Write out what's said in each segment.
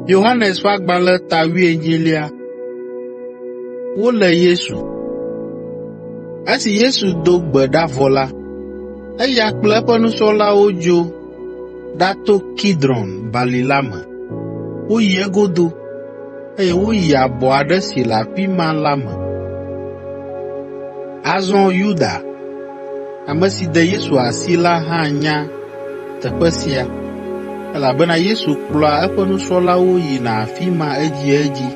Yohanes ƒe agbalẽ ta wuienyilia. Wolé Yesu. Esi Yesu do gbe ɖa vɔ la, eya kple eƒe nusrɔ̃lawo dzo ɖato Kidron Bali la me. Woyi egodo, eye woyi abɔ aɖe si le afi ma la me. Azɔ Yuda, ame si de Yesu asi la hã nya teƒe sia, elabena Yesu kplɔa eƒe nusrɔ̃lawo yina afi ma edziedzi.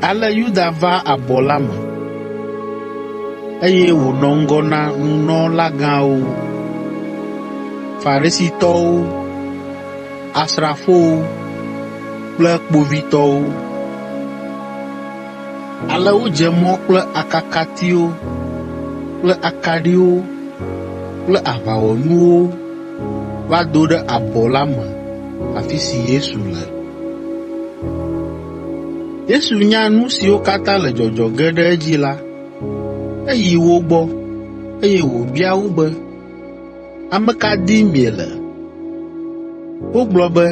Ale Yuda va abɔ la me, eye wònɔ ŋgɔ na nunɔlagãwo, Farisitɔwo, asrafowo kple kpovitɔwo. Ale wodze mɔ kple akakatiwo kple akaɖiwo kple aʋawɔnuwo va do ɖe abɔ la me afi si Yesu le. Yesu nya nu siwo katã le dzɔdzɔ ge ɖe edzi la, eyi wo gbɔ, eye wòbia wo be, “Ame ka dim miele?” Wogblɔ be,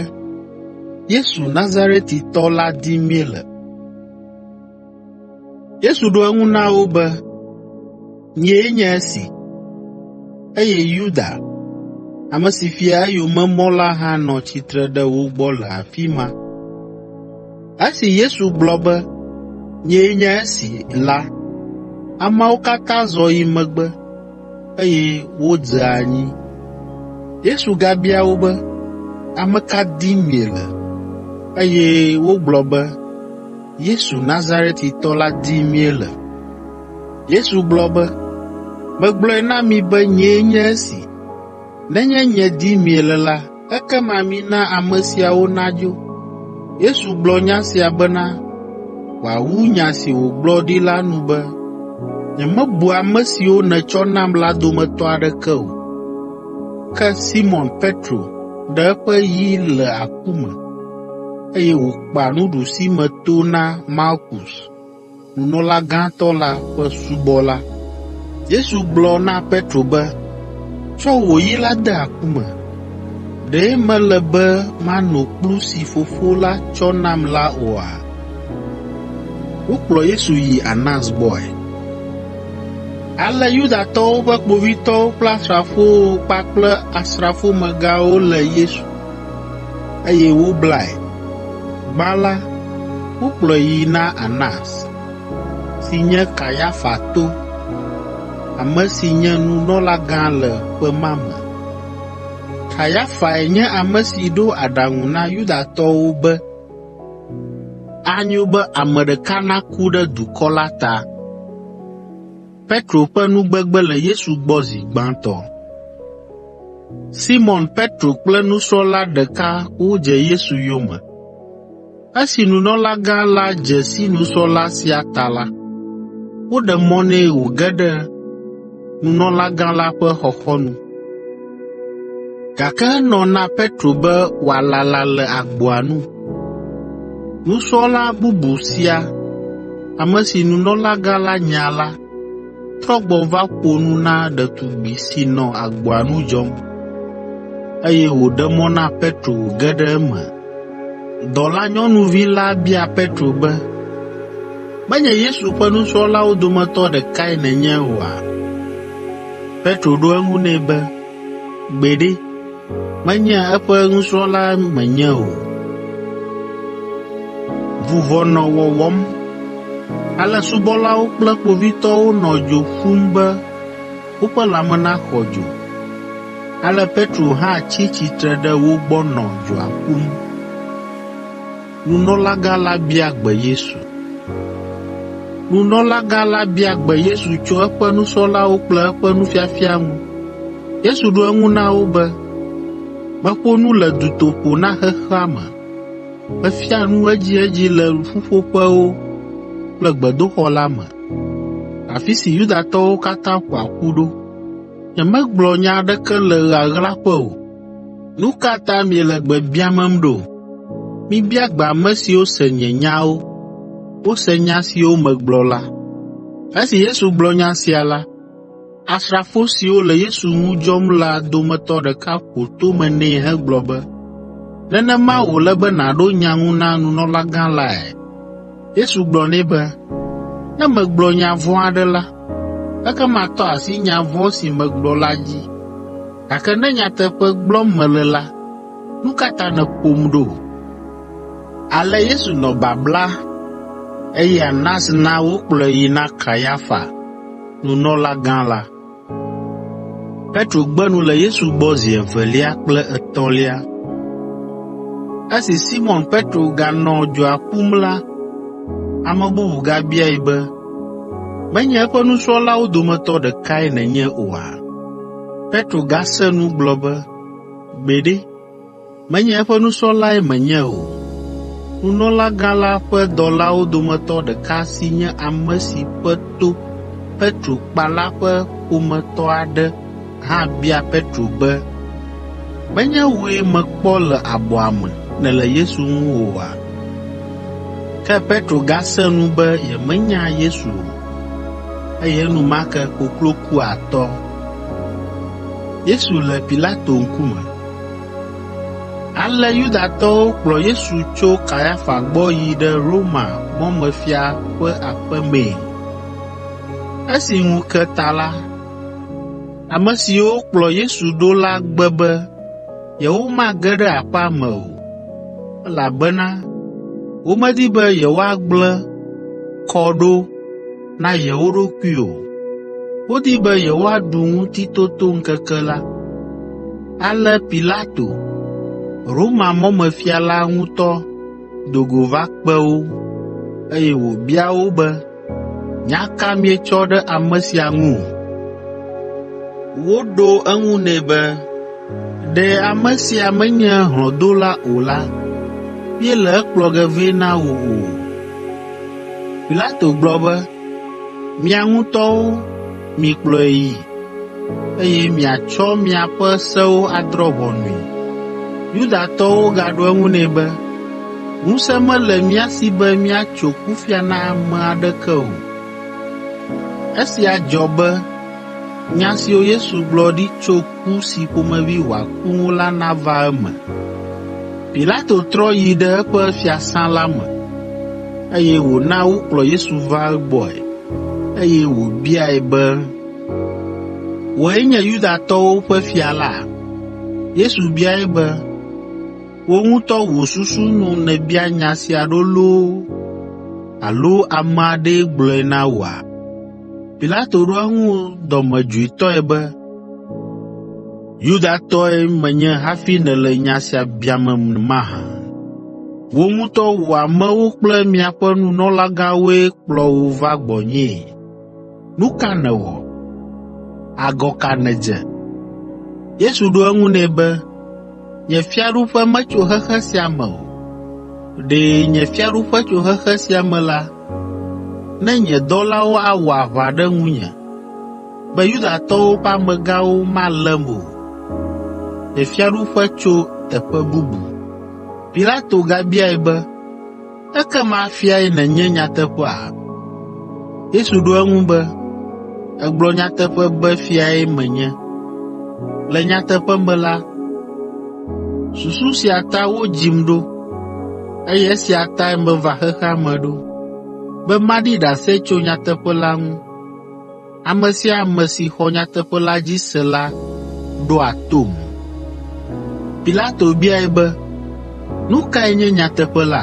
“Yesu Nazaretitɔ la dim míele.” Yesu ɖo eŋu na wo be, “Nyee nye esi.” Eye Yuda, ame si fia eyomemɔ la hã nɔ tsitre ɖe wo gbɔ le afi ma. Esi Yesu gblɔ be, “Nyee nye esi” la, ameawo katã zɔ yi megbe, eye wodze anyi. Yesu gabia wo be, “Ame ka dim miele?” Eye wogblɔ be, “Yesu Nazaretitɔ la dim míele.” Yesu gblɔ be, “Megblɔe na mi be nyee nye esi. Nenye nye dim miele la, ekema mina ame siawo nadzo.” Yesu gblɔ nya sia bena wòawu nya si wògblɔ ɖi la nu be, “Nyemebu ame siwo nètsɔ nam la dometɔ aɖeke o.” Ke Simɔn Petro ɖe eƒe yi le aku me, eye wòkpa nuɖusimeto na Malkus, nunɔlagãtɔ la ƒe subɔla. Yesu gblɔ na Petro be, “Tsɔ wò yi la de aku me. Ɖe mele be mano kplu si Fofo la tsɔ nam la oa?” Wokplɔ Yesu yi Anas gbɔe. Ale Yudatɔwo ƒe kpovitɔwo kple asrafowo kpakple asrafomegãwo lé Yesu, eye woblae. Gbã la, wokplɔe yi na Anas, si nye Kayafa to, ame si nye nunɔlagã le ƒe ma me. Kayafae nye ame si ɖo aɖaŋu na Yudatɔwo be anyo be ame ɖeka naku ɖe dukɔ la ta. Petro ƒe nugbegbe le Yesu gbɔ zi gbãtɔ. Simɔn Petro kple nusrɔ̃la ɖeka wodze Yesu yome. Esi nunɔlagã la dze si nusrɔ̃la sia ta la, woɖe mɔ nɛ wòge ɖe nunɔlagã la ƒe xɔxɔnu, gake enɔ na Petro be wòalala le agboa nu. Nusrɔ̃la bubu sia, ame si nunɔlagã la nya la, trɔ gbɔ va ƒo nu na ɖetugbi si nɔ agboa nu dzɔm, eye wòɖe mɔ na Petro wòge ɖe eme. Dɔlanyɔnuvi la bia Petro be, “Menye Yesu ƒe nusrɔ̃lawo dometɔ ɖekae nènye oa?” Petro ɖo eŋu nɛ be, “Gbeɖe, menye eƒe nusrɔ̃la menye o.” Vuvɔ nɔ wɔwɔm, ale subɔlawo kple kpovitɔwo nɔ dzo ƒum be woƒe lãme naxɔ dzo. Ale Petro hã tsi tsitre ɖe wo gbɔ nɔ dzoa ƒum. Nunɔlagã la bia gbe Yesu. Nunɔlagã la bia gbe Yesu tso eƒe nusrɔ̃lawo kple eƒe nufiafia ŋu. Yesu ɖo eŋu na wo be, “Meƒo nu le dutoƒo na xexea me. Mefia nu edziedzi le ƒuƒoƒewo kple gbedoxɔ la me, afi si Yudatɔwo katã ƒoa ƒu ɖo. Nyemegblɔ nya aɖeke le ɣaɣlaƒe o. Nu ka ta miele gbe biamem ɖo? Mibia gbe ame siwo se nye nyawo. Wose nya siwo megblɔ la.” Esi Yesu gblɔ nya sia la, asrafo siwo le Yesu ŋu dzɔm la dometɔ ɖeka ƒo tome nɛ hegblɔ be, Nenema wòle be nàɖo nya ŋu na nunɔlagã lae?” Yesu gblɔ nɛ be, “Ne megblɔ nya vɔ̃ aɖe la, ekema tɔ asi nya vɔ̃ si megblɔ la dzi, gake ne nyateƒe gblɔm mele la, nu ka ta nèƒom ɖo?” Ale Yesu nɔ babla, eye Anas na wokplɔe yi na Kayafa, nunɔlagã la. Petro gbe nu le Yesu gbɔ zi evelia kple etɔ̃lia. Esi Simɔn Petro ganɔ dzoa ƒum la, ame bubu gabiae be, “Menye eƒe nusrɔ̃lawo dometɔ ɖekae nènye oa?” Petro gasẽ nu gblɔ be, “Gbeɖe, menye eƒe nusrɔ̃lae menye o.” Nunɔlagã la ƒe dɔlawo dometɔ ɖeka si nye ame si ƒe to Petro kpa la ƒe ƒometɔ aɖe hã bia Petro be, “Menye wòe mekpɔ le abɔa me nèle Yesu ŋu oa?” Ke Petro gasẽ nu be yemenya Yesu o, eye enumake koklo ku atɔ. Yesu le Pilato ŋkume. Ale Yudatɔwo kplɔ Yesu tso Kayafa gbɔ yi ɖe Roma mɔmefia ƒe aƒe mee. Esi ŋu ke ta la, ame siwo kplɔ Yesu ɖo la gbe be yewomage ɖe aƒea me o, elabena womedi be yewoagblẽ kɔ ɖo na yewo ɖokui o. Wodi be yewoaɖu Ŋutitotoŋkeke la. Ale Pilato, Roma mɔmefia la ŋutɔ do go va kpe wo, eye wòbia wo be, “Nya ka mietsɔ ɖe ame sia ŋu?” Woɖo eŋu nɛ be, “Ɖe ame sia menye hlɔ̃dola o la, míele ekplɔ ge vɛ na wò o.” Pilato gblɔ be, “Mia ŋutɔwo mikplɔe yi, eye miatsɔ miaƒe sewo adrɔ̃ ʋɔnui.” Yudatɔwo gaɖo eŋu nɛ be, “Ŋusẽ mele mía si be míatso kufia na ame aɖeke o.” Esia dzɔ be nya siwo Yesu gblɔ ɖi tso ku si ƒomevi wòaku ŋu la nava eme. Pilato trɔ yi ɖe eƒe fiasã la me, eye wòna wokplɔ Yesu va egbɔe, eye wòbiae be, “Wòe nye Yudatɔwo ƒe fia la?” Yesu biae be, “Wò ŋutɔ wò susu nu nèbia nya sia ɖo loo alo ame aɖee gblɔe na wòa?” Pilato ɖo eŋu dɔmedzoetɔe be, “Yudatɔe menye hafi nèle nya sia biamem mahã? Wò ŋutɔ wò amewo kple miaƒe nunɔlagãwoe kplɔ wò va gbɔnyee. Nu ka nèwɔ? Agɔ ka nèdze?” Yesu ɖo eŋu nɛ be, “Nye fiaɖuƒe metso xexe sia me o. Ɖe nye fiaɖuƒe tso xexe sia me la, ne nye dɔlawo awɔ aʋa ɖe ŋunye, be Yudatɔwo ƒe amegãwo malém o. Nye fiaɖuƒe tso teƒe bubu.” Pilato gabiae be, “Ekema fiae nènye nyateƒea?” Yesu ɖo eŋu be, “Ègblɔ nyateƒe be fiae menye. Le nyateƒe me la, susu sia ta wodzim ɖo, eye esia tae meva xexea me ɖo, be maɖi ɖase tso nyateƒe la ŋu. Ame sia ame si xɔ nyateƒe la dzi se la ɖoa tom.” Pilato biae be, “Nu kae nye nyateƒe la?”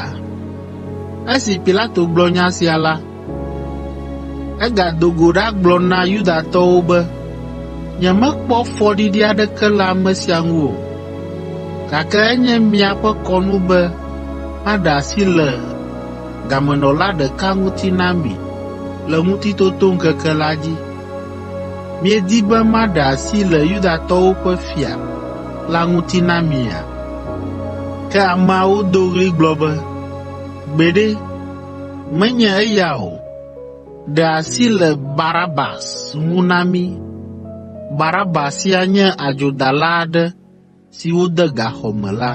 Esi Pilato gblɔ nya sia la, egado go ɖagblɔ na Yudatɔwo be, “Nyemekpɔ fɔɖiɖi aɖeke le ame sia ŋu o, gake enye miaƒe kɔnu be maɖe asi le gamenɔla ɖeka ŋuti na mi le Ŋutitotoŋkeke la dzi. Miedi be maɖe asi le Yudatɔwo ƒe fia la ŋuti na mia?” Ke ameawo do ɣli gblɔ be, “Gbeɖe, menye eya o! Ɖe asi le Barabas ŋu na mí!” Baraba sia nye adzodala aɖe si wode gaxɔ me la.